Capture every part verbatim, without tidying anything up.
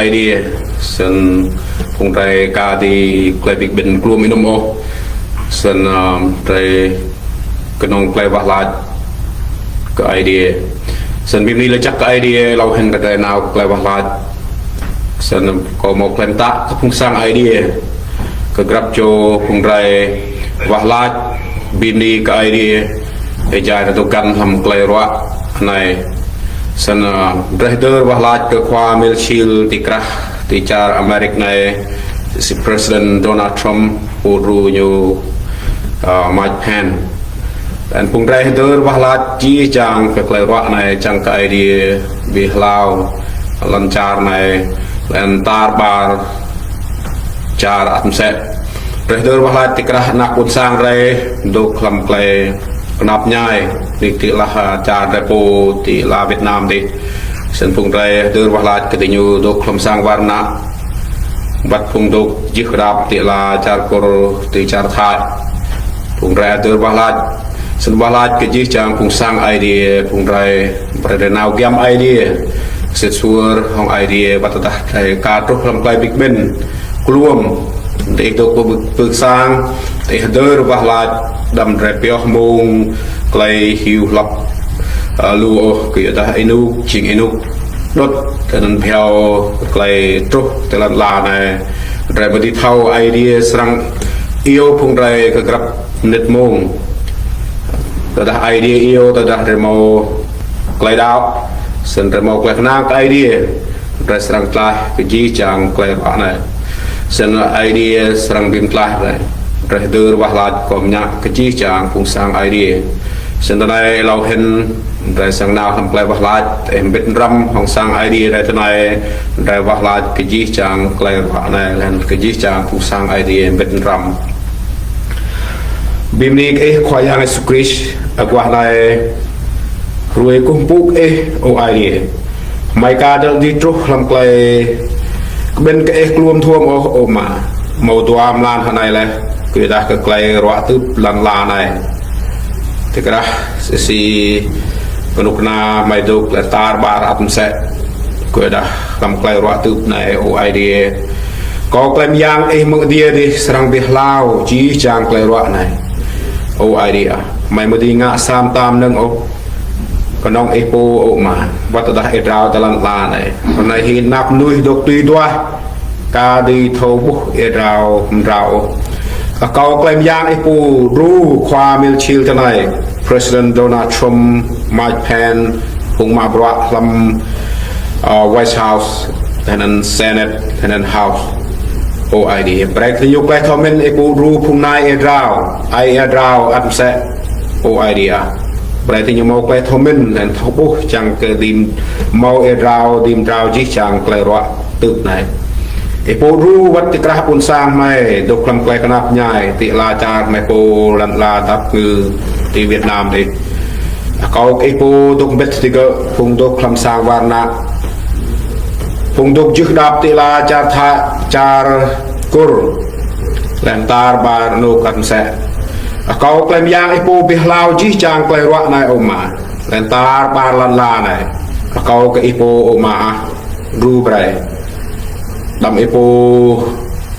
Aê Diê, snăn phung drei ka dưi klei bi kƀĭn kluôm ênŭm ôh, snăn, ơ, drei kơnơ̆ng klei wah lač kơ Aê Diê. Snăn bi mni lač jăk kơ Aê Diê, êlâo hĭn kơ drei nao klei wah lač. Snăn kâo mâo klei mtă kơ phung sang Aê Diê, kơ grăp čô phung drei wah lač, bi mni kơ Aê Diê, êjai drei dôk găn hlăm klei ruă anei. Snăn, ơ, drei hdơr wah lač kơ khua Milchil ti krah, ti čar Amêrik anei, si President Donald Trump, pô đru ñu, ơ, Mike Pence. Leh anăn phung drei hdơr wah lač jih jang kơ klei ruă anei, čiăng kơ Aê Diê bi hlao lăn čar anei, leh anăn tar ƀar čar ăt msĕ. Drei hdơr wah lač ti krah anak ƀuôn sang drei dôk hlăm klei knap mñai, ti, ti lah, ơ, čar drei pô ti ala Việt Nam dih. Snăn phung drei hdơr wah lač kơ diñu dôk hlăm sang war ană, wăt phung dôk jih kơdăp ti ala čar Kur, ti čar Thái. Phung drei hdơr wah lač, snăn wah lač kơ jih jang phung sang Aê Diê, phung drei, brei drei nao giăm Aê Diê, sĭt suôr hŏng Aê Diê, wăt tơdah drei ka truh hlăm klei bi kƀĭn kluôm, diih dôk pơ, pơ sang, diih hdơr wah lač, đăm drei pioh mông klei hyu hlăp, ơ, lu ôh, kyuadah ênuk jing ênuk đŭt, leh anăn bhiâo klei truh ti lăn ala anei. Drei amâo dưi thâo Aê Diê srăng iêu phung drei kơ grăp mnĭt mông. Tơdah Aê Diê iêu, tơdah drei mâo klei đăo, snăn drei mâo klei knang kơ Aê Diê, drei srăng tlaih kơ jih jang klei ruă anei. Snăn Aê Diê srăng bi mtlaih drei. Drei hdơr wah lač kơ mñă kơ jih jang phung sang Aê Diê. Snăn tơnai êlâo hĭn, drei srăng nao hlăm klei wah lač, ih mbĭt mrăm hŏng sang Aê Diê drei tơnai, drei wah lač kơ jih jang klei ruă anei, leh anăn kơ jih jang phung sang Aê Diê mbĭt mrăm. Bi mni kơ ih Khua Yang Yêsu Krist, aguah anei hruê kkuh mpŭ kơ ih, ơ Aê Diê. Hmei ka dơ̆ng dưi truh hlăm klei kƀĭn kơ ih kluôm dhuôm ôh, ơ Ama. Mâo dua mlan hŏng anei leh, kyuadah kơ klei ruă tưp lăn ala anei. Ti krah si, si kơnuk kơna hmei dôk leh tar ƀar ăt msĕ. Kyuadah hlăm klei ruă tưp anei, ơ Aê Diê. Kâo klei myang ih mơ̆ng adiê dih srăng bi hlao jih jang klei ruă anei. Ơ Aê Diê ah, hmei amâo dưi ngă sa mta mnơ̆ng ôh kơnơ̆ng ih pô, ơ Ama, wăt tơdah ih drao ti lăn ala anei. Hruê anei hĭn anak mnuih dôk tui duah, ka dưi thâo ƀuh ih drao mdrao ôh. Akâo klei myang ih pô đru khua Milchil tơnai, President Donald Trump, Mike Pence, phung mă bruă hlăm, ơ, White House, leh anăn Senate, leh anăn House. Ơ Aê Diê, brei kơ diñu klei thâo mĭn ih pô đru phung nai ih drao, ai ih drao ăt msĕ. Ơ Aê Diê ah, brei diñu mâo klei thâo mĭn, leh anăn thâo ƀuh čiăng kơ dưi mâo ih drao, dưi mdrao jih jang klei ruă tưp anei. Ih pô đru wăt ti krah ƀuôn sang hmei, dôk hlăm klei knap mñai, ti ala čar hmei pô lăn ala dap kngư, ti Việt Nam dih. Akâo kơ ih pô dôk mbĭt digơ̆, phung dôk hlăm sang war ană, phung dôk jih kơdăp ti ala čar Thái, čar Kur, leh anăn tar ƀar anôk ăt msĕ. Akâo klei myang ih pô bi hlao jih jang klei ruă anei, ơ Ama, leh anăn tar ƀar lăn ala anei. Akâo kơ ih pô, ơ Ama ah, đru brei. Đăm ih pô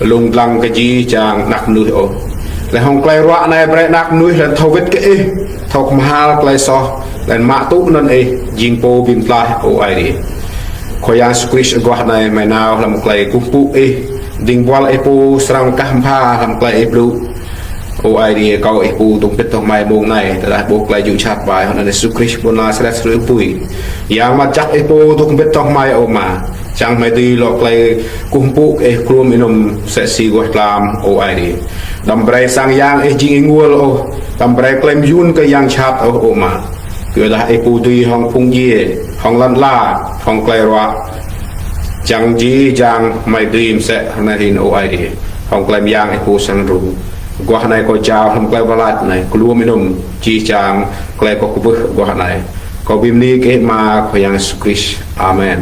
lông dlăng kơ jih jang anak mnuih ôh. Leh hŏng klei ruă anei brei anak mnuih leh anăn thâo wĭt kơ ih, thâo kmhal klei soh, leh anăn mă tŭ anăn ih jing pô bi mtlaih, ơ Aê Diê. Khua Yang Yêsu Krist, aguah anei hmei nao hlăm klei kkuh mpŭ ih, dĭng buăl ih pô srăng kah mbha hlăm klei ih blŭ. Ơ Aê Diê, akâo ih pô dôk mbĭt hŏng hmei mông anei, tơdah ƀuh klei jŭ jhat ƀai, hŏng anăn Yêsu Krist ƀuôn ala sĭt leh sui pui. Yang Mngăt Jăk ih pô dôk mbĭt hŏng hmei, ơ Ama. Čiăng hmei dưi lŏ klei kkuh mpŭ kơ ih kluôm ênŭm msĕ si aguah tlam, ơ Aê Diê. Đăm brei sang yang ih jing ênguôl ôh, đăm brei klei myun kơ yang jhat ôh, ơ Ama. Kyuadah ih pô dưi hŏng phung djiê, hŏng lăn ala, hŏng klei ruă. Čiăng jih jang hmei dưi msĕ hruê anei hĭn, ơ Aê Diê. Hŏng klei myang ih pô srăng đru. Aguah anei kâo jao hlăm klei wah lač anei, kluôm ênŭm, jih jang klei kâo kwưh aguah anei. Kâo bi mni kơ ih Ama, Khua Yang Yêsu Krist. Amen.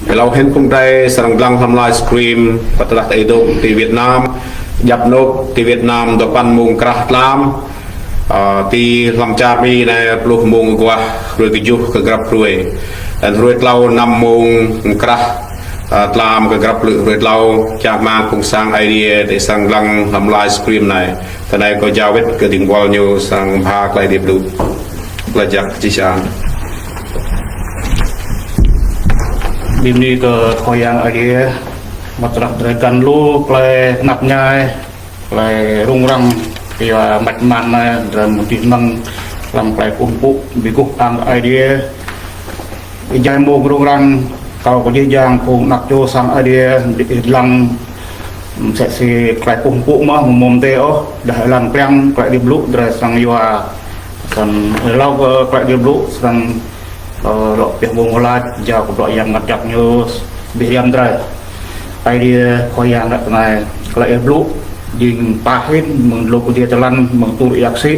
Êlâo hĭn phung drei srăng dlăng hlăm live stream, wăt tơdah diih dôk ti Việt Nam, djăp anôk ti Việt Nam dua păn mông krah tlam, ơ, ti hlăm čar Mi anei pluh mông aguah, hruê kjuh kơ grăp hruê. Leh anăn hruê tlâo năm mông krah, Ơ, tlam kơ grăp lư hrơi tlâo, čang mang phung sang Aê Diê tơ sang lăng hlăm livestream anai. Tơ anai kâo jao wĭt kơ ding buăl ñu sang bha Klei Aê Diê Blŭ. Laih jak čih čang. Bơni kơ Khua Yang Aê Diê, mơtrah drơi găn lu klei tơnap ñai, klei rŭng răng, yua măt măn anai, drơi mơ̆ng dih năng, hlăm klei kơkuh pơpŭ, bi guh ang Aê Diê. Ih jai mông rŭng răng, kâo kơ jih jang phung anak čô sang Aê Diê, dih lăng, msĕ si klei kơkuh pơpŭ mơ̆, mơ̆ng mơ̆ng tê ôh, dah lăng pliăng, Klei Aê Diê Blŭ, drơi sang yua, sang hlâo kơ Klei Aê Diê Blŭ, sang, ơ, lŏ pioh mông lač, jao kơ bruă Yang Mngăt Jăk ñu, bi hriăm drơi. Aê Diê Khua Yang ră anai, Klei Aê Diê Blŭ, jing pah hĭn, mơ̆ng dlô kơdie tơlan, mơ̆ng tur ia ksĭ,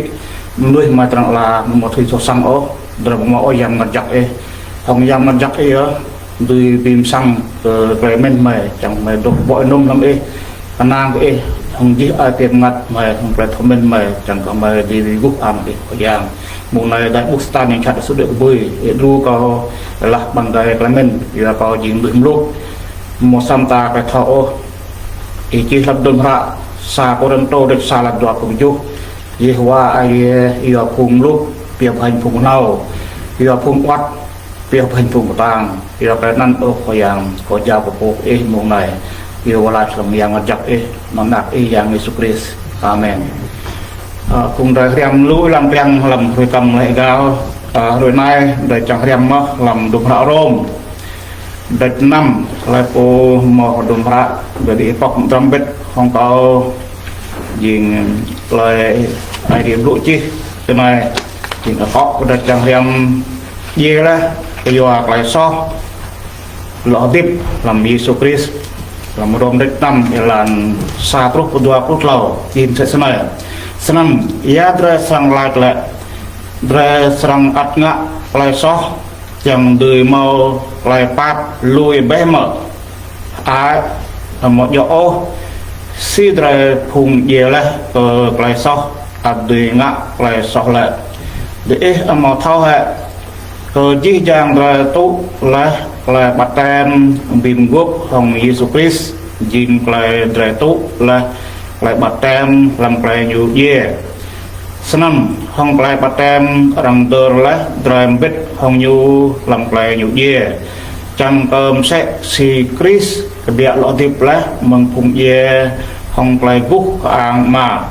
mơnuih mă trang la, mơ̆ thâo soh sang ôh, drơi mơ̆ ôh Yang Mngăt Jăk ih. Hŏng Yang Mngăt Jăk ih yơh, dưi bi msang kơ klei mĭn mơi, čang mơi dŏ bŏ ênŭm hlăm ih, kơnang kơ ih, hŏng jih ai tiê mngăt mơi, hŏng klei thâo mĭn mơi, čang kơ mơi dưi bi guh ang ih Khua Yang. Mông anai đah ƀuh Satan yang čăt sŭt đuaĭ kơbui, ih đru kâo, laih ƀăng đai klei mĭn, yua kâo jing mơnuih mluk, mơ̆ săm ta klei thâo ôh, ih čih hlăm dŭm hră, sa Kôrintô, đĕč sa lăm dua pluh tơjuh, Yêhôwa Aê Diê, yua phung mluk, pioh pơhing phung kơhnâo, yua phung awăt, pioh pơhing phung kơtang, yua klei anăn ôh Khua Yang, kâo jao kơ pô ih mông anai, yua wơ̆t lač hlăm Yang Mngăt Jăk ih, mơ̆ng Anak ih Yang Yêsu Krist. Amen. Ơ, phung drơi hriăm lu lăng pliăng hlăm hrơi kăm lĕ gal, ơ, hrơi anai, drơi čang hriăm mơ̆ hlăm dŭm hră Rôm. Đĕč năm, hlơi pô mơ̆ dŭm hră, gơ̆ đĭ pŏk mơdrăm bĕ hŏng kâo, jing Klei Aê Diê Blŭ čih tơ anai, jing akŏ kơ đĕč čang hriăm djiê laih, kơ yua klei soh, lŏ hơdip hlăm Yêsu Krist, hlăm Rôm đĕč năm, êlan sa truh pơ dua pluh tlâo, čih msĕ snei. Snăn, ia drơi srăng lač lĕ, drơi srăng ăt ngă klei soh, čang dưi mâo klei pap lui bĕ mơ̆? Ai, amâo djŏ ôh, si drơi phung djiê laih kơ klei soh, ăt dưi ngă klei soh lĕ. Diih amâo thâo hĕ, kơ jih jang drơi tŭ laih klei ƀaptem bi mguôp hŏng Yêsu Krist, jing klei drơi tŭ laih klei ƀaptem hlăm klei ñu djiê. Snăn hŏng klei ƀaptem arăng dơr laih drơi mbĭt hŏng ñu hlăm klei ñu djiê. Čang kơ msĕ si Krist kbiă lŏ hơdip laih mơ̆ng phung djiê hŏng klei guh kơ ang Ama,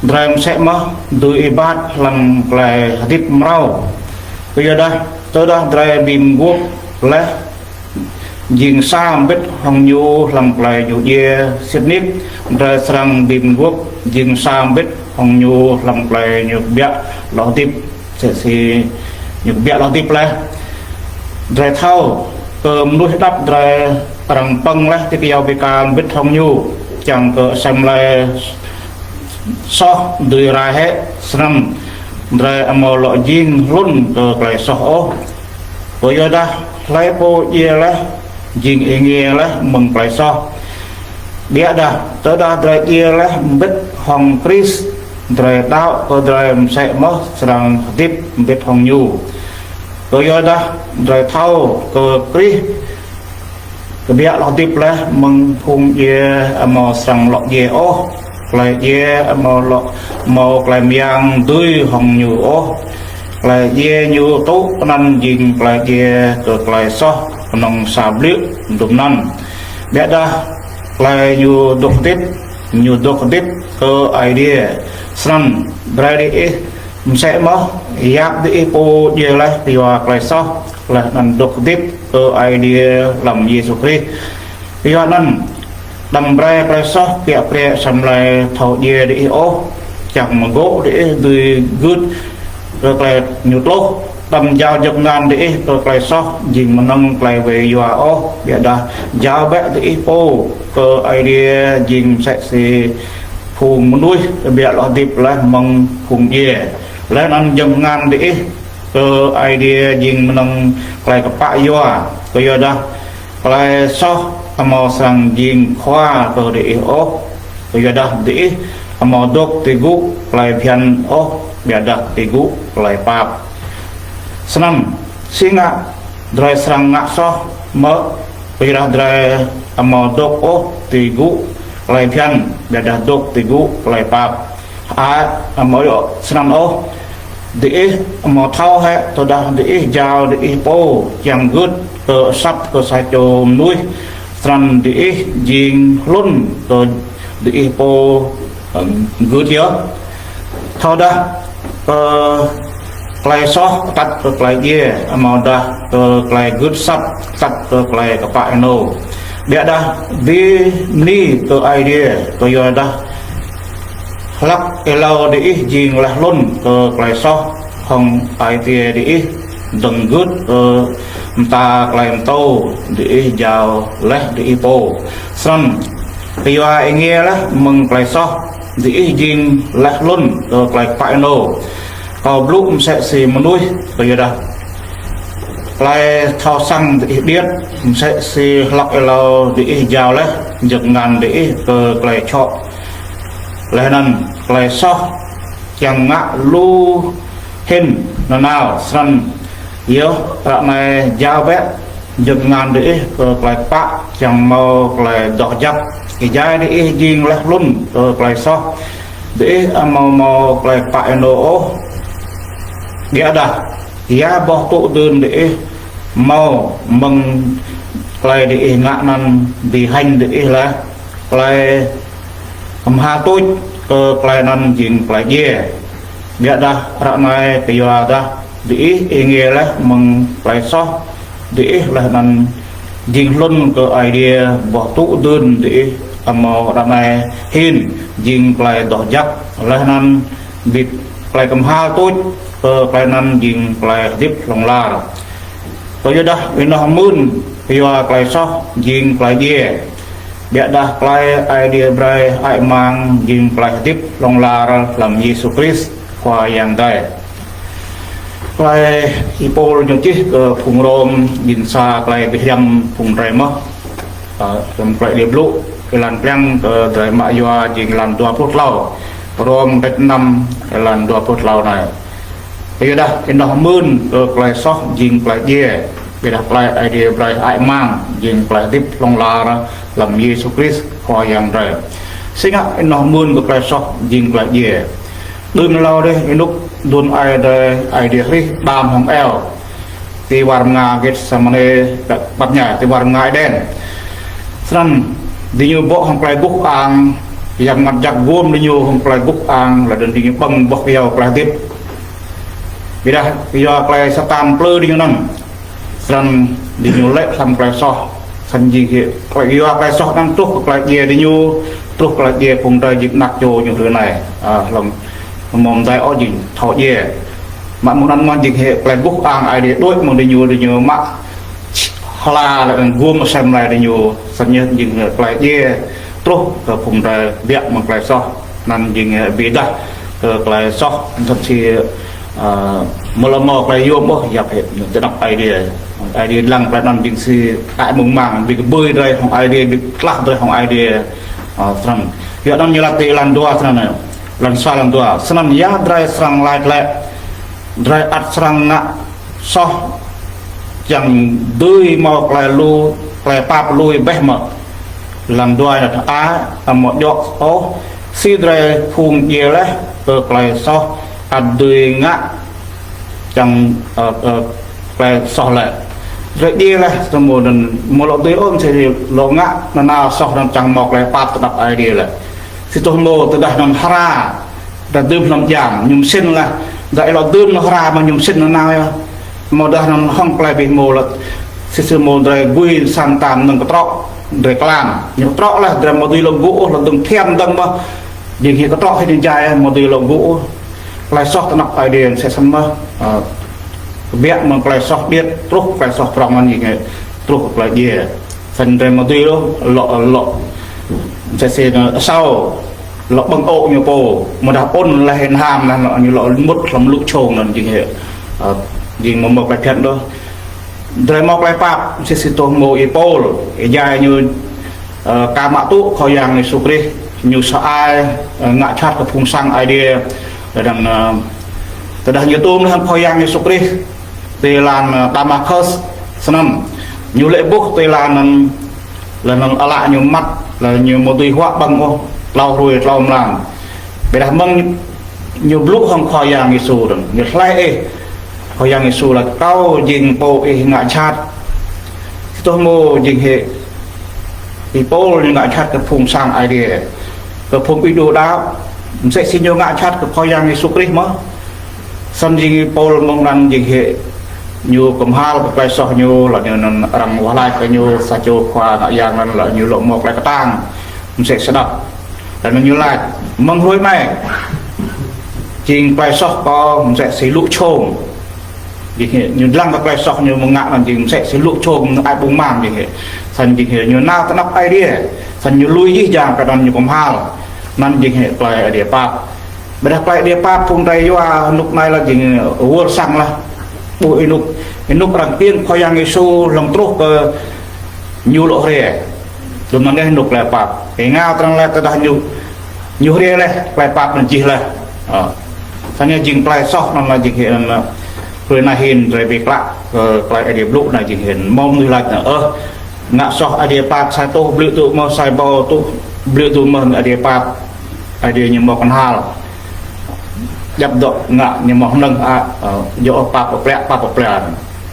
drơi msĕ mơ̆ dưi êbat hlăm klei hơdip mrâo. Kyuadah, tơdah drơi bi mguôp laih jing sa mbĭt hŏng ñu hlăm klei ñu djiê, sĭt nik drơi srăng bi mguôp jing sa mbĭt hŏng ñu hlăm klei ñu kbiă lŏ hơdip, msĕ si ñu kbiă lŏ hơdip laih. Drơi thâo, kơ mơnuih hđăp drơi arăng pơ̆ng laih ti kyâo bi kal mbĭt hŏng ñu, čang kơ asei mlei soh dưi rai hĕ, snăn drơi amâo lŏ jing hlŭn kơ klei soh ôh. Kyuadah hlơi pô djiê laih, jing êngiê laih mơ̆ng klei soh. Ƀiădah, tơdah drơi djiê laih mbĭt hŏng Krist, drơi đaŏ kơ drơi msĕ mơ̆ srăng hơdip mbĭt hŏng ñu. Kyuadah drơi thâo kơ Krist kbiă lŏ hơdip laih mơ̆ng phung djiê amâo srăng lŏ djiê ôh. Klei djiê amâo lŏ mâo klei mơyang dưi hŏng ñu ôh. Klei djiê ñu tŭ anăn jing klei djiê kơ klei soh knŏng sa bliư̆ dŭm anăn. Ƀiădah klei ñu dôk hơdip, ñu dôk hơdip kơ Aê Diê. Snăn brei diih msĕ mơ̆, yap diih pô djiê laih kyua klei soh, laih anăn dôk hơdip kơ Aê Diê hlăm Yêsu Krist. Kyuanăn, đăm brei klei soh kiă kriê asei mlei thâo djiê diih ôh, čang mơ̆ gŏ diih dưi gưt kơ klei ñu tluh. Đăm jao jơ̆k ngăn diih kơ klei soh jing mơnơ̆ng klei wai yua ôh, ƀiădah jao bĕ diih pô kơ Aê Diê jing msĕ si phung mơnuih kbiă lŏ hơdip laih mơ̆ng phung djiê. Laih anăn jơ̆k ngăn diih kơ Aê Diê jing mơnơ̆ng klei kpă yua, kyuadah klei soh amâo srăng jing khua kơ diih ôh, kyuadah diih amâo dôk ti gŭ klei bhiăn ôh, ƀiădah ti gŭ klei pap. Snăn, si ngă drơi srăng ngă soh mơ̆? Ƀiădah drơi amâo dôk ôh ti gŭ tơlơi phiăn, ƀiădah dôk ti gŭ tơlơi pap. Hơai, amâo djơ̆ snăn ôh. Diih amâo thâo hĕ, tơdah diih jao diih pô kiăng gưt kơ asăp kơ sa čô mơnuih, snăn diih jing hlŭn kơ diih pô, ơ, gưt yơh. Thâodah kơ tơlơi soh atăt kơ tơlơi djiê, amâodah kơ tơlơi gưt asăp atăt kơ tơlơi kpă ênô. Ƀiădah bi mni kơ Aê Diê, kyuadah hlăk êlâo diih jing laih hlŭn kơ tơlơi soh hăng ai tiê diih dơ̆ng gưt kơ mơta tơlơi pơtô diih jao laih diih pô. Snăn, kyua êngiê laih mơ̆ng tơlơi soh, diih jing laih hlŭn kơ tơlơi kpă ênô. Kâo blŭ msĕ si mơnuih, kyuadah tơlơi thâo săng diih điêt, msĕ si hlăk êlâo diih jao laih jơk ngăn diih kơ tơlơi čŏk. Laih anŭn tơlơi soh kiăng ngă lu hĭn nanao. Snăn yơh, ră anai jao bĕ jơk ngăn diih kơ tơlơi kpă, kiăng mâo tơlơi doh jăk. Êjai diih jing laih hlŭn kơ tơlơi soh, diih amâo mâo tơlơi kpă ênô ôh. Ƀiădah ya boh tŭ dưn diih mâo mơ̆ng tơlơi diih ngă anăn, bi hêñ diih laih tơlơi kơmhal tuč kơ tơlơi anăn jing tơlơi djiê. Ƀiădah ră anai kyuadah diih êngiê laih mơ̆ng tơlơi soh, diih laih anăn jing hlŭn kơ Aê Diê, boh tŭ dưn diih amâo ră anai hĭn jing tơlơi doh jăk, laih anăn bi tơlơi kơmhal tuč kơ tơlơi anăn jing tơlơi hơdip hlŏng lar. Kyuadah ênoh mưn kyua tơlơi soh jing tơlơi djiê, ƀiădah tơlơi Aê Diê brơi hơăi mang jing tơlơi hơdip hlŏng lar hlăm Yêsu Krist Khua Yang drơi. Tơlơi Y Pôl ñu čih kơ phung Rôm, jing sa tơlơi bi hriăm phung drơi mơh. Ơ, hlăm tơlơi Aê Diê blŭ, êlan kliăng kơ drơi mă yua jing êlan dua pluh klâo. Rôm kdrêč năm, êlan dua pluh klâo anai. Kyuadah ênoh mưn kơ tơlơi soh jing tơlơi djiê, ƀiădah tơlơi Aê Diê brơi hơăi mang jing tơlơi hơdip hlŏng lar hlăm Yêsu Krist Khua Yang drơi. Si ngă ênoh mưn kơ tơlơi soh jing tơlơi djiê? Đưm êlâo dih, ênuk đưm ai drơi Aê Diê hrih Adam hăng Êwa ti war mơnga Gêtsêmanê, păt ñai, ti war mơnga Êđen. Snăn diñu bŏ hăng tơlơi guh ang, Yang Mngăt Jăk guôm diñu hăng tơlơi guh ang, laih anŭn diñu ƀơ̆ng boh kyâo tơlơi hơdip. Ƀiădah yua tơlơi Satan plư diñu anŭn, snăn diñu lĕ hlăm tơlơi soh. Snăn jing hĕ, tơlơi yua tơlơi soh anŭn truh kơ tơlơi djiê diñu, truh kơ tơlơi djiê phung drơi jing anak čô ñu hrơi anai. Ơ, hlăm mơ̆ng dai ôh jing thâo djiê. Mă mơ̆ng anŭn mơ̆n jing hĕ tơlơi guh ang Aê Diê đuaĭ mơ̆ng diñu, diñu mă hla lĕ anŭn guôm sem lai diñu, snăn yơh jing tơlơi djiê truh kơ phung drơi biă mơ̆ng tơlơi soh. Anŭn jing hĕ bi êdah kơ tơlơi soh, anŭn si, ơ, mơ̆ lơmơ̆ tơlơi yôm ôh, yap hĕ tơnap Aê Diê. Aê Diê lăng tơlơi anŭn jing si ai mơ̆ng mang, bi kơƀơi drơi hăng Aê Diê, bi klah drơi hăng Aê Diê. Ơ, snăn. Yua anŭn ñu laĭ ti êlan dua snăn anai. Êlan sa, êlan dua. Snăn ya drơi srăng laĭ lĕ, drơi ăt srăng ngă soh, kiăng dưi mâo tơlơi lu, tơlơi pap lui bĕ mơ̆? Êlan dua anai, a, amâo djơ̆ ôh, si drơi phung djiê laih kơ tơlơi soh ăt dưi ngă kiăng, ơ, ơ, tơlơi soh lĕ. Drơi djiê laih, tơmô anŭn mơ̆ lŏ dưi ôh, si lŏ ngă nanao soh anŭn kiăng mâo tơlơi pap tơnap Aê Diê lĕ. Si tơmô tơdah anŭn hra, dah dưm hlăm jam, ñu msĭn laih, dah ih lŏ dưm anŭn hra mơ̆ ñu msĭn nanao yơh. Mơ̆ dah anŭn hŏng tơlơi bi hmô lĕ, si tơmô drơi gui sang tam nơ̆ng kơtrŏ, drơi klam. Ñu kơtrŏ laih, drơi mơ̆ dưi lŏ gŭ ôh, lŏ dơ̆ng thiăm dơ̆ng mơ̆. Jing hĕ kơtrŏ hĕ ñu jai, mơ̆ dưi lŏ gŭ ôh. Tơlơi soh tơnap Aê Diê msĕ snăn mơ̆. Ơ, kơbiă mơ̆ng tơlơi soh điêt, truh tơlơi soh prŏng anŭn jing hĕ, truh tơlơi djiê. Snăn drơi mơ̆ dưi lŏ, lŏ, lŏ. Msĕ si anŭn asâo, lŏ ƀơ̆ng ô̆ ñu pô, mơ̆ dah ôn laih hĭn ham laih lŏ ñu lŏ mŭt hlăm lu čông anŭn jing hĕ. Ơ, jing mơ̆ mâo tơlơi phiăn đôč. Drơi mâo tơlơi pap, msĕ si tơmô Y Pôl, êjai ñu, ơ, ka mă tŭ Khua Yang Yêsu Krist, ñu sa ai, ơ, ngă jhat kơ Phung Sang Aê Diê, tơdang, ơ, tơdah ñu tŭm laih hăng Khua Yang Yêsu Krist, ti lăn, ơ, Đamaskus, snăn, Ñu lĕ ƀuh tui la anŭn, laih anŭn ală ñu măt, laih ñu ƀu dưi huă ƀơ̆ng ôh, tlâo hruê tlâo mlam. Ƀiădah mơ̆ng ñu blŭ hăng Khua Yang Yêsu anŭn, ñu hlơi ih? Khua Yang Yêsu laĭ: Kâo jing pô ih ngă jhat. Tơdah mơ̆ jing hĭ, ih Pôl ñu ngă jhat kơ phung sang Aê Diê, kơ phung ƀing đu đăo, mơsĕ si ñu ngă jhat kơ Khua Yang Yêsu Krist mơ̆n. Snăn jing Pôl mơ̆ng anŭn jing hĭ ñu kơmhal kơ klei soh ñu, laih ñu anŭn arăng wah lač kơ ñu sa čô khua ngă yang anŭn, laih ñu lŏ mơ̆ klei kơtang mơsĕ sơdăp. Laih anŭn ñu lač: Mơ̆ng hruê anai jing klei soh kâo mơsĕ si lu čhông. Jing hĭ ñu dlăng kơ klei soh ñu mơ̆ng ngă anŭn jing mơsĕ si lu čhông ai ƀung mang jing hĭ. Snăn jing hĭ ñu nao tơ anăp Aê Diê. Snăn ñu lui jih jang kơ anŭn ñu kơmhal. Anŭn jing hĭ klei Aê Diê pap. Ƀiădah klei Aê Diê pap phung drei yua rơnŭk anai laih jing wơr sang laih. Ƀuh ênuk, ênuk arăng kiăng Khua Yang Yêsu lŏm truh kơ ñu lŏ hriê. Tui anŭn yơh ênuk klei pap. Êngao tơdang laih tơdah ñu, ñu hriê laih, klei pap anŭn jih laih. Ơ. Snăn jing klei soh anŭn laih jing hĭ anŭn, hrơi anai hĭn drei bi klă kơ klei Aê Diê blŭ anŭn jing hĭn. Mơ̆ng anai lač anŭn, ơ, ngă soh Aê Diê pap sa tuh, blư̆ tŭ mơ̆ sa ƀâo tuh, blư̆ tŭ mơ̆ Aê Diê pap. Aê Diê ñu mơ̆ kơmhal. Djăp dŏ ngă ñu mơ̆ hnơ̆ng a, ơ, djŏ pap pơplĕ, pap pơplĕ.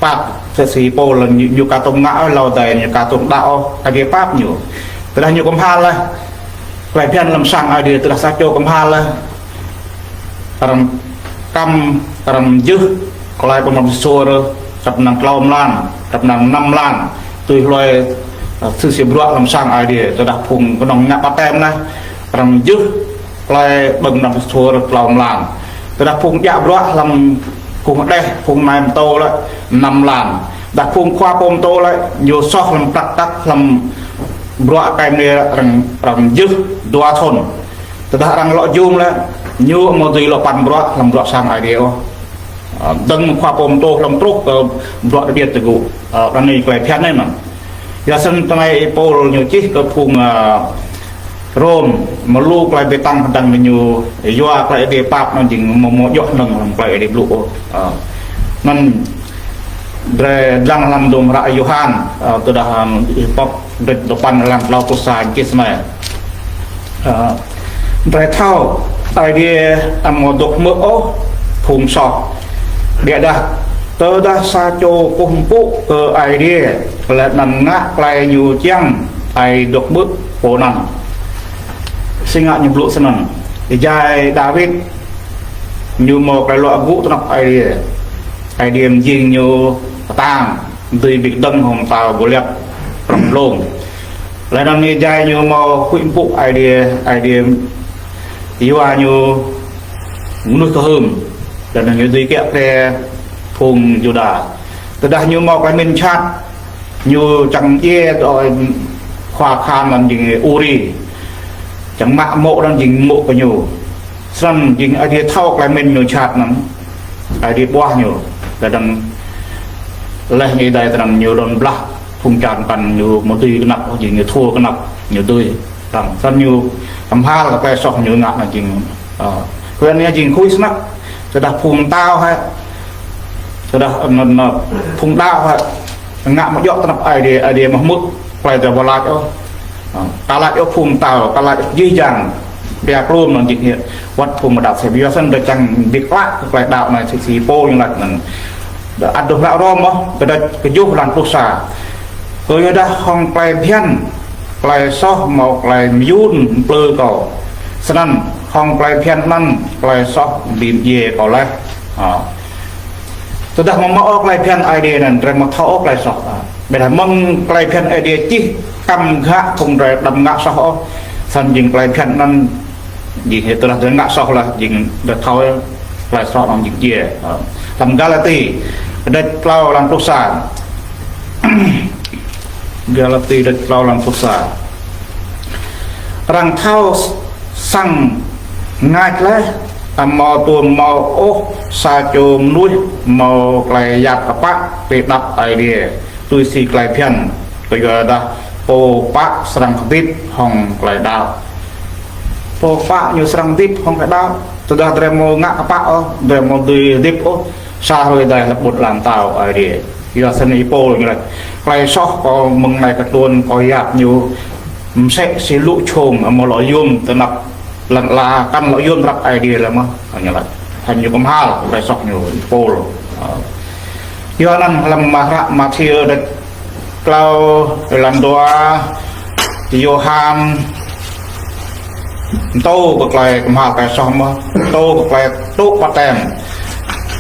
Pap mơsĕ si Pôl ñu, ñu ka tŭ ngă ôh, hlâo dai ñu ka tŭ đăo ôh, Aê Diê pap ñu. Tơdah ñu kơmhal laih, klei bhiăn hlăm sang Aê Diê tơdah sa čô kơmhal laih, arăng kăm, arăng jưh klei ƀơ̆ng anăm sĭt suôr, kăp năng tlâo mlan, kăp năng năm mlan, tui hlue, ơ, tui si bruă hlăm sang Aê Diê. Tơdah phung kơnơ̆ng ngă ƀaptem laih, arăng jưh klei ƀơ̆ng anăm sĭt suôr tlâo mlan. Tơdah phung djă bruă hlăm phung hđeh, phung nai mtô laih, năm mlan. Tơdah phung khua pô mtô laih, ñu soh hlăm prăk tăk, hlăm bruă kơmơi arăng, arăng jưh dua thŭn. Tơdah arăng lŏ jum laih, ñu mơ̆ dưi lŏ păn bruă hlăm bruă sang Aê Diê ôh. Ơ, dơ̆ng khua pô mtô hlŏng truh kơ bruă tơbiă tơgŭ. Ơ, anai klei bhiăn anai anŭn. Yua snăn tơlơi Pôl ñu čih kơ phung, ơ, Rôm, mơ̆ lu klei bi tăng hơdăng ñu yua klei Aê Diê pap anŭn jing mơ̆ mơ̆ djŏ hnơ̆ng hlăm klei Aê Diê blŭ ôh. Ơ. Anŭn drei dlăng hlăm dôm hră Yôhan, ơ, tơdah, ơ, pŏk Dêč dua păn lăng tlâo pluh sa čih snei. Ơ, drei thâo Aê Diê amâo dôk hmư̆ ôh phung soh. Ƀiădah tơdah sa čô kơkuh mpŭ kơ Aê Diê, laih anăn ngă klei ñu čiăng, Aê Diê dôk hmư̆ pô anăn. Si ngă ñu blŭ snăn? Êjai Dawid ñu mâo klei luă gŭ tơ anăp Aê Diê. Aê Diê mjing ñu kơtang, dưi bi kdơ̆ng hŏng mtao Gôliat prŏng blông. Laih anăn êjai ñu mâo huĭ mpŭ Aê Diê, Aê Diê yua ñu mơnuih kơhưm. Laih anăn ñu dưi kiă kriê phung Yuđa. Tơdah ñu mâo klei mĭn jhat, ñu čang djiê tui khua kahan anăn jing Uri. Čang mă mô̆ anăn jing mô̆ kơ ñu. Snăn jing Aê Diê thâo klei mĭn ñu jhat anăn. Aê Diê ƀuah ñu. Laih anăn laih ñu dai tơnăn ñu đon blah phung čar mkăn ñu mơ̆ dưi kơnăp, jing ñu thua kơnăp, ñu dưi. Tơnăn snăn ñu kơmhal kơ klei soh ñu ngă anăn jing, ơ, kơ anai jing khuĭ snăk. Tơdah phung mtao hĕ, tơdah anăn, anăn phung đăo hĕ, ngă mơ̆ djŏ tơ anăp Aê Diê, Aê Diê mơ̆ hmư̆ klei drei wơ̆t lač ôh. Ơ, ka lač ôh phung mtao, ka lač jih jang pia klum anăn jing hĭ wăt phung mơdăp sĕ. Yua snăn drei čang bi klă kơ klei đăo anai si, si Pôl ñu lač anăn. Ăt dôk hră Rôm ôh, kdrêč kjuh lăng pluh sa. Kyuadah hŏng klei bhiăn, klei soh mâo klei mơyŭn mplư kâo. Snăn hŏng klei bhiăn anăn klei soh bi mdjiê kâo laih. Ơ. Tơdah mơ̆ mâo ôh klei bhiăn Aê Diê anăn drei mơ̆ thâo ôh klei soh. Ơ. Ƀiădah mơ̆ng klei bhiăn Aê Diê čih kăm gah phung drei đăm ngă soh ôh. Snăn jing klei bhiăn anăn jing hĭ tơdah drei ngă soh laih jing drei thâo klei soh anăn jing djiê. Ơ. Hlăm Galati, dêč tlâo lăng pluh sa. Galati dêč tlâo lăng pluh sa. Arăng thâo săng ngač laih, amâo tuôm mâo ôh sa čô mơnuih mâo klei yap kpă ti anăp Aê Diê tui si klei bhiăn, kyuadah pô pă srăng hơdip hŏng klei đăo. Pô pă ñu srăng hơdip hŏng klei đăo. Tơdah drei mâo ngă kpă ôh, drei mâo dưi hơdip ôh, sa hrơi dai hlăp ƀut lăm mtao Aê Diê. Yua săn ih Pôl ñu laĭ: Klei soh kâo mơ̆ng anai kơ tluôn kâo yap ñu msĕ si lu čhông amâo lŏ yôm tơ anăp lăn ala, kăn lŏ yôm tơ anăp Aê Diê lơi mơh. Ñu laĭ, hăng ñu kơmhal klei soh ñu ih Pôl. Ơ. Yua anăn hlăm hră Mathiơ đĕt klâo, êlan dua, Yôhan mtô kơ klei kơmhal klei soh mơh, mtô kơ klei tŭ ƀaptem.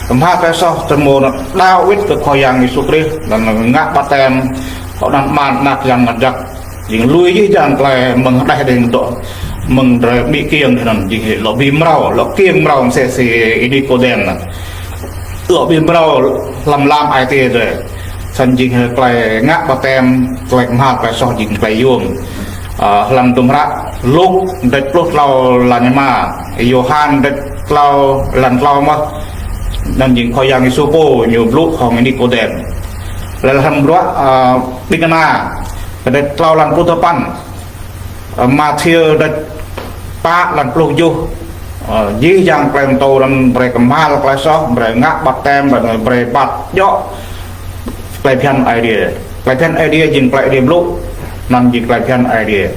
Kơmhal klei soh tơmô nă đaŏ wĭt kơ Khua Yang Yêsu Krist, lŏn ngă ƀaptem, hŏ anăn Ama, Anak, Yang Mngăt Jăk. Jing lui jih jang klei mơ̆ng hơđeh dơ̆ng dŏ, mơ̆ng drơi ƀĭ kiêng dơ̆ng anăn, jing hĭ lŏ bi mrâo, lŏ kiêng mrâo msĕ si ih Nikôdem anăn. Lŏ bi mrâo hlăm lam ai tiê drơi. Săn jing hĭ klei ngă ƀaptem, klei kơmhal klei soh jing klei yôm. Ơ, hlăm hdruôm hră Luk đĕt pluh klâo êlan rơma, Yôhan đĕt klâo êlan klâo mơh. Anăn jing Khua Yang Yêsu pô ñu blŭ hŏng ih Nikôdem. Lĕ hlăm bruă, ơ, Ƀĭng Kơna, đĕt klâo êlan pluh dua păn. Ơ, Mathiơ đĕt pă êlan pluh kjuh. Ơ, jih jang klei mtô anăn brơi kơmhal klei soh, brơi ngă ƀaptem, brơi, brơi ƀăt djŏ klei bhiăn Aê Diê. Klei bhiăn Aê Diê jing klei Aê Diê blŭ, anăn jing klei bhiăn Aê Diê.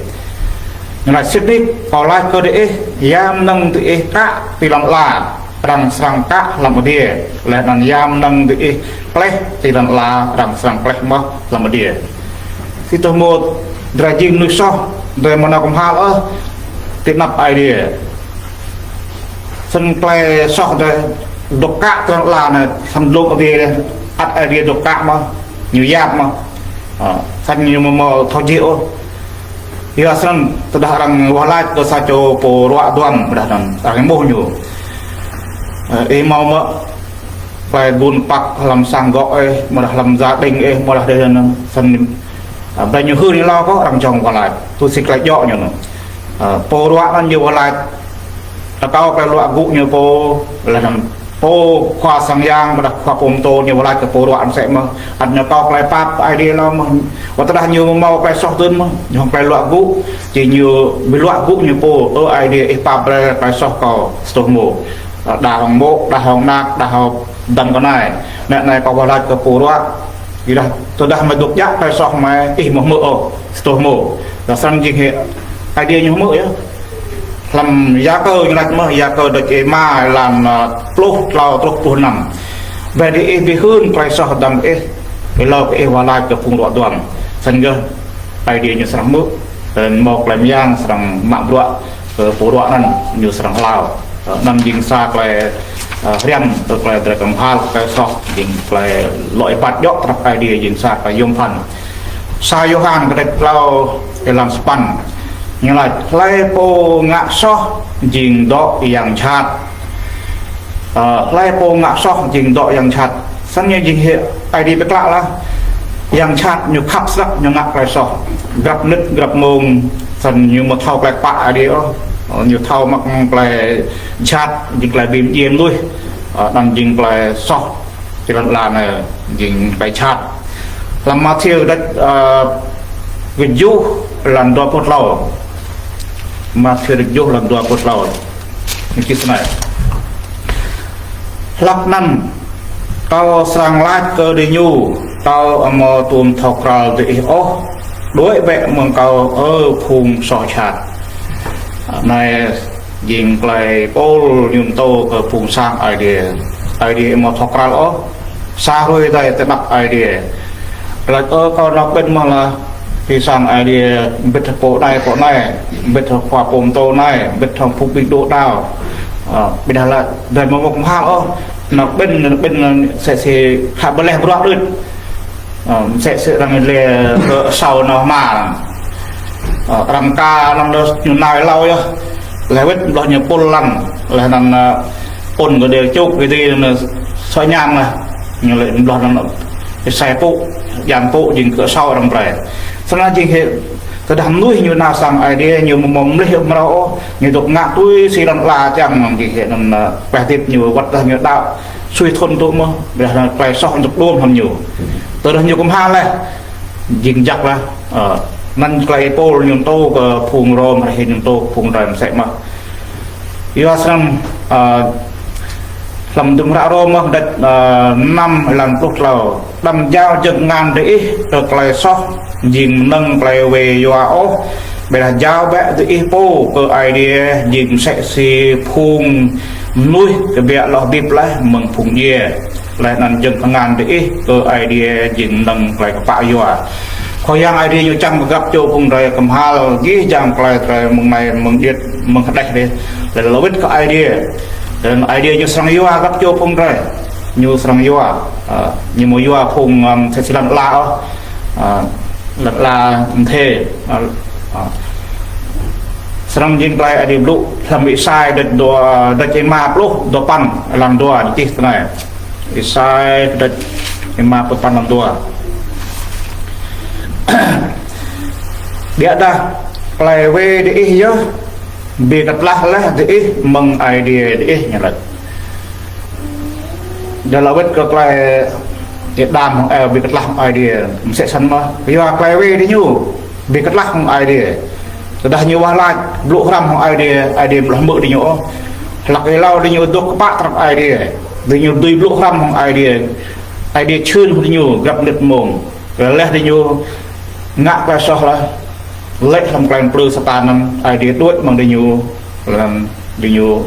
Ñu laĭ: Sĭt nik kâo laĭ kơ diih, ya mơnơ̆ng diih kă ti lăn ala, arăng srăng kă hlăm adiê, leh anăn ya mơnơ̆ng diih kleh ti lăn ala, arăng srăng kleh mơh hlăm adiê. Si tơhmô drơi jing mnuih soh, drơi amâo nao kơmhal ôh ti anăp Aê Diê. Săn klei soh drơi dôk kă ti lăn ala anai, săn dlông adiê, ăt Aê Diê dôk kă mơh, ñu yap mơh. Ơ, săn ñu amâo mâo thâo jih ôh. Yua săn tơdah arăng wah lač kơ sa čô pô ruă duam, ƀiădah anăn arăng êmuh ñu: Ơ, ih mâo mơ̆ klei ƀun păk hlăm sang gŏ ih, amâodah hlăm gia đình ih, amâodah dih anăn. Săn, ơ, brơi ñu hưn êlâo kơ arăng jhŏng wah lač, tui si klei djŏ ñu anăn. Ơ, pô ruă anăn ñu wah lač, ñu akâo klei luă gŭ ñu pô, leh anăn pô khua sang yang, ƀiădah khua pô mtô ñu wah lač kơ pô ruă msĕ mơh, ăt ñu akâo klei pap Aê Diê lŏ mơh. Wăt tơdah ñu mâo klei soh dưn mơh, ñu hŏng klei luă gŭ, či ñu bi luă gŭ ñu pô: Ơ Aê Diê, ih pap brơi klei soh kâo si tơhmô. Đa hŏng mô̆, đa hŏng anak, đa hŏng dăm kơ anai. Nĕ anai kâo wah lač kơ pô ruă, ƀiădah tơdah mơi dôk djă klei soh mơi, ih amâo hmư̆ ôh si tơhmô. Dah săn jing hĭ Aê Diê ñu hmư̆ yơh. Hlăm Yakơ ñu lač mơh, Yakơ đĕč êma êlan, ơ, pluh klâo truh pluh năm: Brơi diih bi hưn klei soh dăm ih, êlâo kơ ih wah lač kơ phung ruă duam. Săn yơh Aê Diê ñu srăng hmư̆, leh anăn mâo klei myang srăng mă bruă kơ pô ruă anăn, ñu srăng hlao. Ơ, anăn jing sa klei, ơ, hriăm kơ klei drơi kơmhal klei soh, jing klei lŏ êbat djŏ tơ anăp Aê Diê, jing sa klei yôm phăn. Sa Yôhan kdrêč klâo êlan sapăn ñu lač: Hlei pô ngă soh jing dŏ yang jhat. Ơ, hlei pô ngă soh jing dŏ yang jhat. Săn ñu jing hĭ Aê Diê bi klă lah. Yang jhat ñu khăp snăk ñu ngă klei soh. Grăp mnĭt, grăp mông, săn ñu amâo thâo klei kpă Aê Diê ôh. Ơ, ñu thâo mă klei jhat, jing klei bi mdjiê mnuih. Ơ, anăn jing klei soh ti lăn ala anei, jing klei jhat. Hlăm Mathiơ đĕč, ơ, kjuh êlan dua pluh klâo. Mathiơ đĕč kjuh êlan dua pluh klâo. Ñu čih snei: Hlăk anăn kâo srăng lač kơ diñu, kâo amâo tuôm thâo kral diih ôh. Đuĕ bĕ mơ̆ng kâo, ơ phung soh jhat. Anei jing klei Pôl ñu mtô kơ phung sang Aê Diê. Aê Diê amâo thâo kral ôh. Sa hruê êdei ti anăp Aê Diê. Lač: Ơ, kâo nao kƀĭn mơh lah ti sang Aê Diê, mbĭt pô anei pô anei, mbĭt khua pô mtô anei, mbĭt hŏng phung ƀing dô̆ đao. Ơ, ƀiădah lač, drơi amâo mâo kơmhal ôh, nao kƀĭn, kƀĭn msĕ si khă ƀleh bruă đuč. Ơ, msĕ si arăng lĕ kơ asâo nao hma. Ơ, arăng ka anăn ñu nao êlâo yơh. Leh wĭt blah ñu pul lăn, leh anăn, ơ, ôn kơ đê čuk kơ dih anăn sŏ ñam lah. Ñu lĕ blah anăn êsei pŭ, djam pŭ jing kơ asâo arăng brei. Snăn jing hĭ tơdah mnuih ñu nao sang Aê Diê, ñu amâo mlih mrâo ôh, ñu dôk ngă tui si lăn ala čiăng, anăn jing hĭ anăn, ơ, peh dip ñu wăt tơdah ñu đaŏ sui thŭn tŭ mơh, ƀiădah anăn klei soh dôk đuôm hlăm ñu. Tơdah ñu kơmhal leh, jing jăk lah. Ơ, anăn klei Pôl ñu mtô kơ phung Rôm, hrih ñu mtô kơ phung Rôm msĕ mơh. Yua srăng, ơ, Hlăm dŭm hră Rôm mơ̆ đĕč, ơ, năm êlan pluh klâo. Đăm jao jơ̆ng tơngan diih kơ tơlơi soh, jing mơnơ̆ng tơlơi wai yua ôh. Ƀiădah jao bĕ diih pô kơ Aê Diê, jing mơsĕ si phung mơnuih kơbiă lŏ hơdip laih mơ̆ng phung djiê. Laih anŭn jơ̆ng tơngan diih kơ Aê Diê jing mơnơ̆ng tơlơi kơpă yua. Khua Yang Aê Diê ñu čang kơ grăp čô phung drơi kơmhal, gih jang tơlơi drơi mơ̆ng anai mơ̆ng điêt mơ̆ng hơđeh dih. Laih lŏ wĭt kơ Aê Diê. Laih Aê Diê ñu srăng yua grăp čô phung drơi. Ñu srăng yua, ơ, ñu mơ̆ yua phung, ơ, mơsĕ si lăn ala ôh. Ơ, lăn ala mơthê, ơ, ơ. Srăng jing tơlơi Aê Diê blŭ hlăm Êsai đĕč dua, đĕč rơma pluh dua păn, êlan dua čih tui anai. Êsai đĕč rơma pluh păn êlan dua. Ƀiădah tơlơi wai diih yơh, bi kơtlah laih diih mơ̆ng Aê Diê diih, ñu laĭ. Dah lŏ wĭt kơ tơlơi Adam hăng Êwa bi kơtlah hăng Aê Diê, mơsĕ snăn mơ̆. Yua tơlơi wai diñu bi kơtlah hăng Aê Diê. Tơdah ñu wah lač blŭ hrăm hăng Aê Diê, Aê Diê amâo lŏ hmư̆ diñu ôh. Hlăk êlâo diñu dôk kơpă tơlơi Aê Diê. Diñu dưi blŭ hrăm hăng Aê Diê. Aê Diê čhưn hăng diñu grăp mơnit mông. Laih diñu ngă tơlơi soh laih, lĕ hlăm tơlơi plư Satan anŭn, Aê Diê đuaĭ mơ̆ng diñu, laih anŭn diñu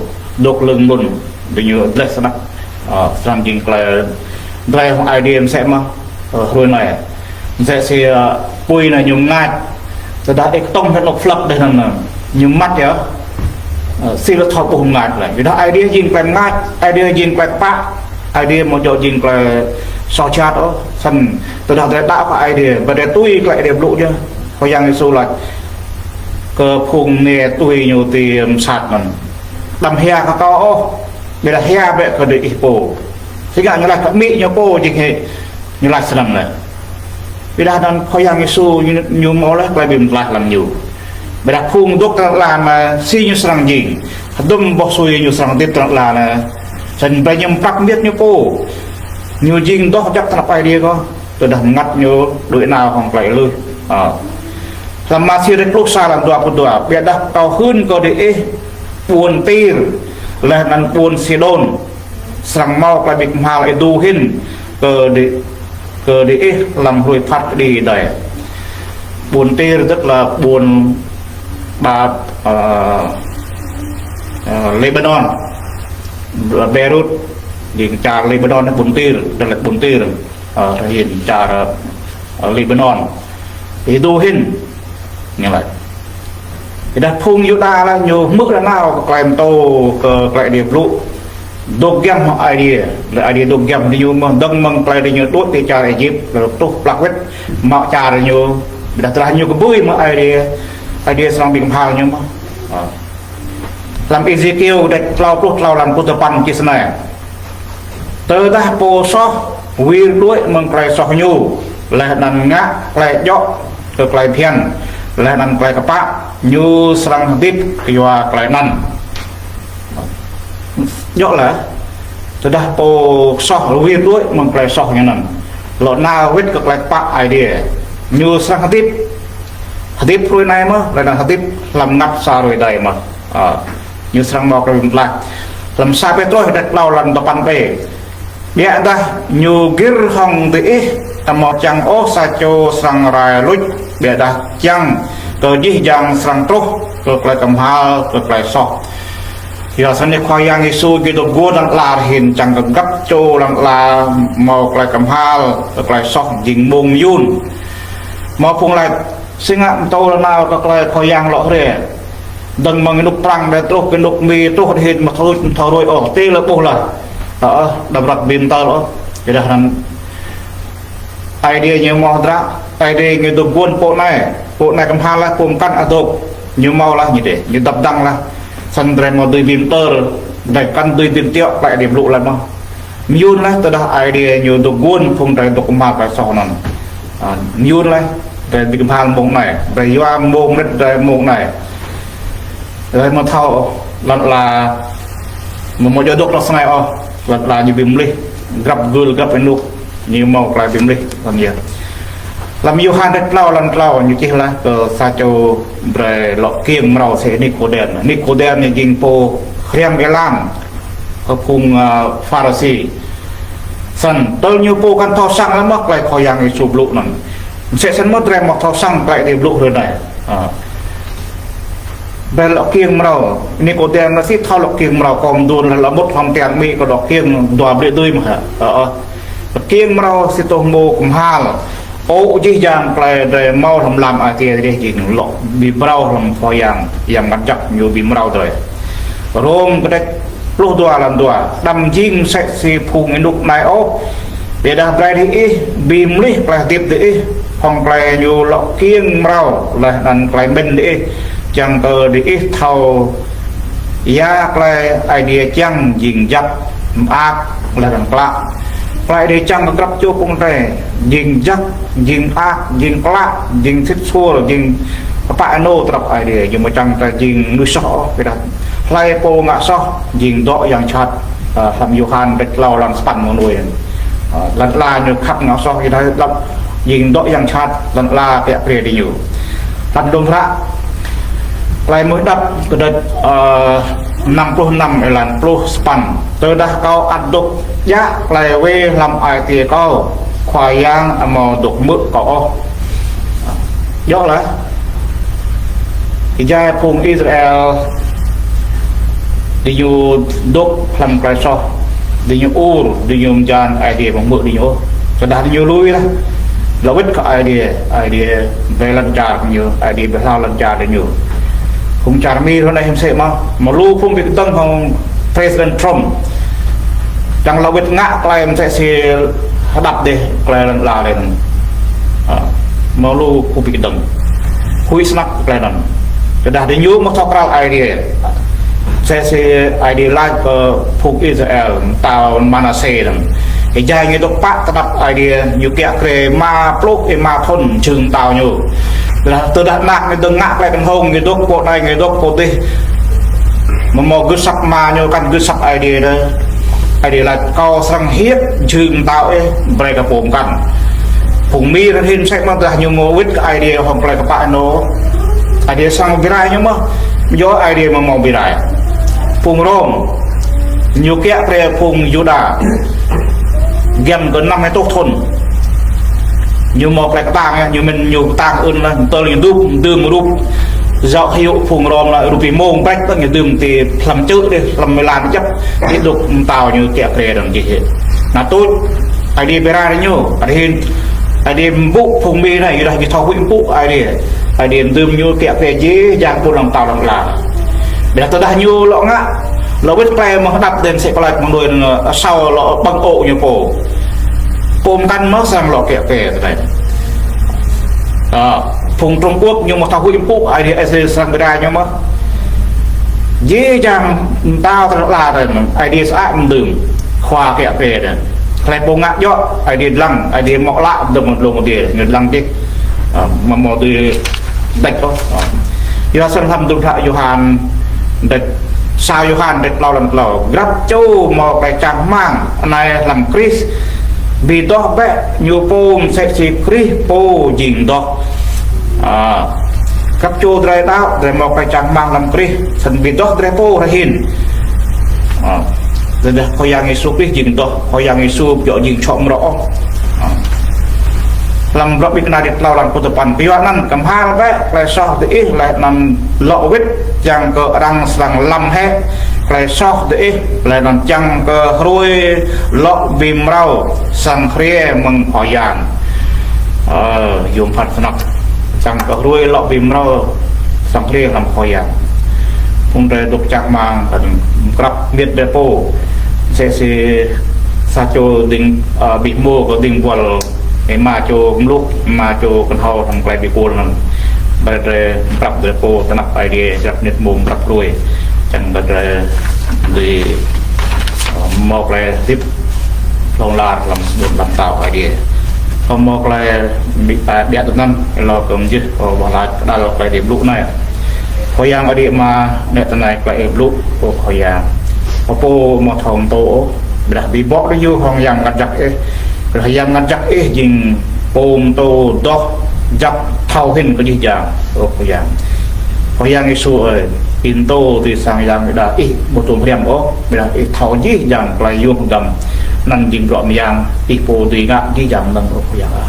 dôk lưng mlŭn, diñu dleh snăk. Ơ, srăng jing tơlơi drơi hăng Aê Diê mơsĕ mơ̆, ơ, hrơi anai. Mơsĕ si, ơ, apui anai ñu mơngač, tơdah ih kơtŏng hĕ anŏ plăk dih anŭn, ñu măt yơh. Ơ, si lŏ thâo ƀuh mơngač laih. Ƀiădah Aê Diê jing tơlơi mơngač, Aê Diê jing tơlơi kơpă, Aê Diê amâo djŏ jing tơlơi soh jhat ôh. Snăn tơdah drơi đaŏ kơ Aê Diê, ƀiădah tui tơlơi Aê Diê blŭ yơh. Khua Yang Yêsu lač kơ phung mơnuih tui ñu ti mơsat anŭn: Đăm hia kơ kâo ôh, ƀiădah hia bĕ kơ diih pô. Si ngă ñu lač kơ amĭ ñu pô jing hĕ, ñu lač snăn laih. Ƀiădah anŭn Khua Yang Yêsu ñu, ñu mâo laih tơlơi bi mơtlaih hlăm ñu. Ƀiădah phung dôk ti lăn ala anai, si ñu srăng jing. Hơdôm boh sui ñu srăng hơdip ti lăn ala anai. Snăn brơi ñu mprăp miêt ñu pô. Ñu jing adoh jăk ti anăp Aê Diê kơ. Tơdah mơngăt ñu đuaĭ nao hŏng tơlơi êlưih. Ơ. Hlăm Mathiơ đĕč pluh sa êlan dua pluh dua: Ƀiădah kâo hưn kơ diih, ƀuôn Tir, laih anŭn ƀuôn Sidôn srăng mâo tơlơi bi kơmhal êdu hĭn kơ di-, kơ diih hlăm hruê phat kơđi adai. Ƀuôn Tir tức là ƀuôn ba, ơ, ơ, Lebanon. Beirut, jing čar Lebanon, ƀuôn Tir, tức là ƀuôn Tir, ơ, rơhin čar, ơ, Lebanon. Êdu hĭn, ñu laĭ. Ƀiădah phung Yuđa laih ñu hmư̆ nanao kơ tơlơi pơtô, kơ tơlơi Aê Diê blŭ. Dôk giăm hăng Aê Diê, laih Aê Diê dôk giăm hăng diñu mơ̆, dơ̆ng mơ̆ng tơlơi diñu đuaĭ ti čar Êjip, laih truh plăk wĭt mă čar ñu. Ƀiădah tơdah ñu kơbưi mơ̆ng Aê Diê, Aê Diê srăng bi kơmhal ñu mơ̆. Ơ. Hlăm Êzêkiêl đĕč klâo pluh klâo êlan pluh dua păn čih snei: Tơdah pô soh wir đuaĭ mơ̆ng tơlơi soh ñu, laih anŭn ngă tơlơi djŏ kơ tơlơi phiăn, laih anŭn tơlơi kơpă, ñu srăng hơdip kyua tơlơi anŭn. Djŏ laih, tơdah pô soh wir đuaĭ mơ̆ng tơlơi soh ñu anŭn, lŏ nao wĭt kơ tơlơi kơpă Aê Diê, ñu srăng hơdip. Hơdip hrơi anai mơ̆, laih anŭn hơdip hlăm mơngăt sa hrơi adai mơ̆. Ơ, ñu srăng mâo tơlơi bi mơtlaih. Hlăm sa Pêtrôs đĕč klâo êlan dua păn bê: Ƀiădah ñu gir hŏng diih, amâo čang ôh sa čô srăng rai luč, ƀiădah čiăng kơ jih jang srăng truh kơ tơlơi kơmhal, kơ tơlơi soh. Yua snăn Khua Yang Yêsu gir dôk guôn lăn ala rơhin čiăng kơ grăp čô lăn ala mâo tơlơi kơmhal, kơ tơlơi soh jing mông mơyŭn. Mâo phung laĭ: Si ngă mtô lŏ nao kơ tơlơi Khua Yang lŏ hriê. Dơ̆ng mơ̆ng ênuk Prăng đe truh, ênuk Mi truh, đe hĭn mă thâo ruč, mă thâo ruč ôh, ti lĕ ƀuh laih. Ơ, đăm răk bi mtơl ôh. Ƀiădah anŭn Aê Diê ñu mâo hơdră, Aê Diê ñu dôk guôn pô anai, pô anai kơmhal laih, pô mơkăn adôk. Ñu mâo laih ñu dêh, ñu dăp dăng laih. Snăn drei mâo dưi bi mtơl, drei kăn dưi bi mtiŏ, tơlơi Aê Diê blŭ laih mơ̆. Mơyŭn laih tơdah Aê Diê ñu dôk guôn phung drei dôk kơmhal tơlơi soh anŭn. Ơ, mơyŭn laih, drei bi kơmhal mông anai, drei yua mông mơnĭt drei mông anai. Drei mâo thâo, lăn ala, mâo mâo djŏ dôk tơlơi snei ôh, lăn ala ñu bi mlih, grăp gưl, grăp ênuk, ñu mâo tơlơi bi mlih, lăn yơh. Hlăm Yôhan đĕč klâo, êlan klâo, ñu čih laih kơ sa čô brơi lŏ kiêng mrâo mơsêh Nikôdem. Nikôdem ñu jing pô hriăm êlan. kơ phung, ơ, Pharisi. Snăn, tơl ñu pô kăn thâo săng lăm mơh klei Khua Yang Yêsu blŭ anăn. Msĕ snăn mơh drei mơ̆ thâo săng klei Aê Diê blŭ hrơi anei. Ơ. Brei lŏ kiêng mrâo, Nikôdem anăn si thâo lŏ kiêng mrâo, kâo mduôn lĕ lŏ mŭt hlăm tian amĭ kâo dŏ kiêng dua blư̆ dưi mơh hă. Ơ, ơ. Kiêng mrâo si tôh mâo kmhal. Ơ, jih jang klei drei mâo hlăm lam ai tiê drei jing lŏ bi mrâo hlăm Khua Yang, Yang Mngăt Jăk ñu bi mrâo drei. Rôm kdrêč pluh dua lăn dua, đăm jing msĕ si phung ênuk anei ôh. Ƀiădah brei diih bi mlih klei hdĭp diih hŏng klei ñu lŏ kiêng mrâo, leh anăn klei mĭn diih, čiăng kơ diih thâo ya klei Aê Diê čiăng jing jăk, mơak, leh anăn klă. Klei Aê Diê čiăng kơ grăp čô phung drei jing jăk, jing mơak, jing klă, jing sĭt suôr, jing kpă ênô tơlơi Aê Diê. Ñu amâo čiăng drei jing mnuih soh ôh, ƀiădah hlei pô ngă soh jing dŏ yang jhat. Ơ, hlăm Yôhan kdrêč tlâo lăn sa păn mơ̆ng anăn. Ơ, lăn ala ñu khăp ngă soh, ƀiădah lăp jing dŏ yang jhat, lăn ala kiă kriê diñu. Hlăm hdruôm hră Klei Mơak Đăp kdrêč, ơ, năm pluh năm êlan pluh sa păn. Tơdah kâo ăt dôk djă klei wê hlăm ai tiê kâo, Khua Yang amâo dôk hmư̆ kâo ôh. Djŏ laih. Êjai phung Israel diñu dôk hlăm klei soh, diñu ur, diñu mjan, Aê Diê amâo hmư̆ diñu ôh. Tơdah diñu lui laih, lŏ wĭt kơ Aê Diê, Aê Diê brei lăn čar kơ ñu, Aê Diê brei hlao lăn čar diñu. Phung čar Mi hrơi anei hiư̆m sĭt mơ̆, mơ̆ lu phung bi kdơ̆ng hŏng President Trump. Čiăng lŏ wĭt ngă klei msĕ si hơđăp dih klei lăn ala dih anăn. Ơ, mơ̆ lu phung bi kdơ̆ng. Huĭ snăk klei anăn. Tơdah diñu amâo thâo kral Aê Diê. Msĕ si Aê Diê lač kơ phung Israel, mtao Manasê anăn. Êjai ñu dôk pă tơnap Aê Diê, ñu kiă kriê êma pluh êma thŭn jhưng mtao ñu. Tơdah, tơdah anak ñu dơ̆ng ngă klei kơnhông, ñu dôk pô anei, ñu dôk pô dih. Mơ̆ mơ̆ gưt asăp ama ñu, kăn gưt asăp Aê Diê dih. Aê Diê lač kâo srăng hiăp jhưng mtao ih brei kơ pô mkăn. Phung Mi rơhĭn sek mơ̆ tơdah ñu mơ̆ wĭt kơ Aê Diê hŏng klei kpă ênô. Aê Diê srăng bi rai ñu mơ̆. Yua Aê Diê mơ̆ mâo bi rai. Phung Rôm, ñu kiă kriê phung Yuđa. Giăm kơ năm êtuh thŭn. Ñu mâo klei ktang, ñu mĭn ñu ktang ưn laih, tơl ñu dŭp, dưm rup. Yua hyu phung Rôm lač rup bi mông brek, tơl ñu dưm ti hlăm čư̆ dih, hlăm êlan djăp, ti dôk mtao ñu kiă kriê dơ̆ng jih. Anăn tuč, Aê Diê bi rai ñu, Aê Diê, Aê Diê mpŭ phung Mi anei, Yuđa ñu thâo huĭ mpŭ Aê Diê. Aê Diê dưm ñu kiă kriê jih jang ƀuôn lăn mtao lăn ala. Ƀiădah tơdah ñu lŏ ngă, lŏ wĭt klei mơak đăp dih msĕ kơ lač mơ̆ng anăn, ơ, asâo lŏ ƀơ̆ng ô̆ ñu pô. Pô mkăn mơ̆ srăng lŏ kiă kriê tơdơi. Ơ, phung Trung Quốc ñu mơ̆ thâo huĭ mpŭ Aê Diê, Aê Diê srăng bi rai ñu mơ̆. Jih jang mtao tơlơi ala tơdơi, Aê Diê sơăi mơ̆ dưm khua kiă kriê tơdơi. Hlei pô ngă djŏ, Aê Diê dlăng, Aê Diê mâo klă, dơ̆ng mơ̆ dlông Aê Diê, ñu dlăng jih. Ơ, mơ̆ mâo dưi đĕč ôh. Ơ. Yua snăn hlăm hdruôm hră Yôhan, kdrêč, sa Yôhan kdrêč tlâo lăn tlâo. Grăp čô mâo klei čang hmăng anei hlăm Krist, bi doh bĕ ñu pô msĕ si Krist pô jing doh. Ơ, grăp čô drei đăo, drei mâo klei čang hmăng hlăm Krist, snăn bi doh drei pô rơhĭn. Ơ, tơdah Khua Yang Yêsu Krist jing doh, Khua Yang Yêsu djŏ jing čhŏ mrŏ ôh. Ơ. Hlăm Bruă Ƀĭng Kna kdrêč tlâo lăn pluh dua păn. Kyuanăn kmhal bĕ klei soh diih leh anăn lŏ wĭt, čiăng kơ arăng srăng lăm hĕ klei soh diih, leh anăn čiăng kơ hruê lŏ bi mrâo srăng hriê mơ̆ng Khua Yang. Ơ, yuôm phat snăk. Čiăng kơ hruê lŏ bi mrâo srăng hriê hlăm Khua Yang. Phung drei dôk čang hmăng, kăn mkrăp miêt drei pô. Msĕ si sa čô dĭng, ơ, bi hmô kơ dĭng buăl êma čô mluk, êma čô kơnhâo hlăm klei bi kuôl anăn. Brei drei mkrăp drei pô tơnap Aê Diê, grăp mnĭt mông grăp hruê. Čiăng kơ drei dưi, ơ, mâo klei hdĭp hlŏng lar hlăm ƀuôn lăn mtao Aê Diê. Kâo mâo klei bi-, ơ, ƀiă tui anăn, lŏ kơ mjưh, ơ, wah lač kơ đăl klei Aê Diê blŭ anei. Khua Yang Aê Diê Ama, nĕ tơnai klei Ih blŭ, ơ Khua Yang. Ơ pô amâo thâo mtô ôh, ƀiădah bi bŏ diñu hŏng Yang Mngăt Jăk Ih. Ƀiădah Yang Mngăt Jăk Ih jing pô mtô doh jăk thâo hĭn kơ jih jang, ơ Khua Yang. Khua Yang Yêsu ơi, Ih pơtô tui sang Yang Ơi Adai, Ih ƀu tŭ hriăm ôh, ƀiădah Ih thâo jih jang tơlơi yua hơgăm. Anŭn jing bruă mơyang, Ih pô dưi ngă jih jang anŭn ôh Khua Yang ah.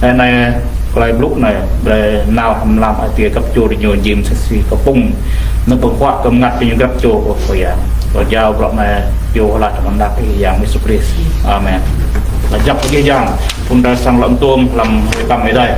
Anai, anai, tơlơi blŭ anai, brơi nao hrŏm mlam ai tiê găp djuê ñu jing sa si kơpŭng. Anŭn pơhuă kơ mơngăt kơ ñu găp djuê ôh Khua Yang. Kâo jao bruă anai, iâu laĭ amăng anăn Ih Yang Yêsu Krist. Amen. Laih djŏp jih jang, phung drơi sang lŏm tuôm, hlăm hruê pă Ơi Adai.